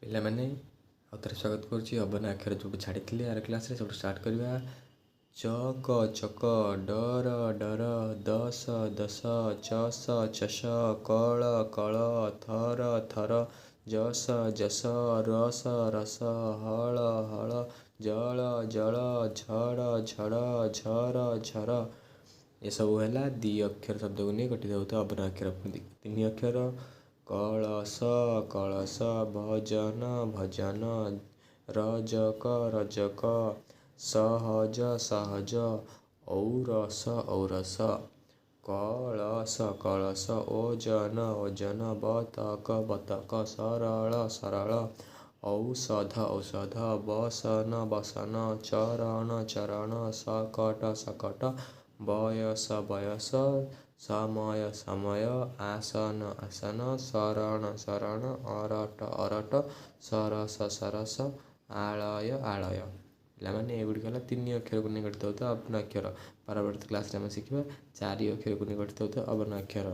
ପିଲାମାନେ, ଆଉ ଥରେ ସ୍ୱାଗତ କରୁଛି। ଅବନା ଅକ୍ଷର ଯେଉଁଠୁ ଛାଡ଼ିଥିଲି ଆର କ୍ଲାସ୍ରେ, ସେଠୁ ଷ୍ଟାର୍ଟ କରିବା। ଚକ ଚକ, ଡର ଡର, ଦଶ ଦଶ, ଚଷ ଚଷ, କଳ କଳ, ଥର ଥର, ଯଶ ଯଶ, ରସ ରସ, ହଳ ହଳ, ଜଳ ଜଳ, ଝଡ଼ ଝଡ଼, ଝର ଝର। ଏସବୁ ହେଲା 2 ଅକ୍ଷର ଶବ୍ଦକୁ ନେଇ ଗଠିତ ହେଉଥିବା ଅବନା ଅକ୍ଷର। 3 ଅକ୍ଷର: କଳସ କଳସ, ଭଜନ ଭଜନ, ରଜକ ରଜକ, ସହଜ ସହଜ, ଔରସ ଔରସ, କଳସ କଳସ, ଓଜନ ଓଜନ, ବତକ ବତକ, ସରଳ ସରଳ, ଔଷଧ ଔଷଧ, ବସନ ବସନ, ଚରଣ ଚରଣ, ଶକଟ ଶକଟ, ବୟସ ବୟସ, ସମୟ ସମୟ, ଆସନ ଆସନ, ଶରଣ ଶରଣ, ଅରଟ ଅରଟ, ସରସ ସରସ, ଆଳୟ ଆଳୟ। ପିଲାମାନେ, ଏଗୁଡ଼ିକ ହେଲା 3 ଅକ୍ଷରକୁ ନେଇ ଗଠିତ ହେଉଥିବା ଅବନା ଅକ୍ଷର। ପରବର୍ତ୍ତୀ କ୍ଲାସ୍ରେ ଆମେ ଶିଖିବା 4 ଅକ୍ଷରକୁ ନେଇ ଗଠିତ ହେଉଥିବା ଅବନା ଅକ୍ଷର।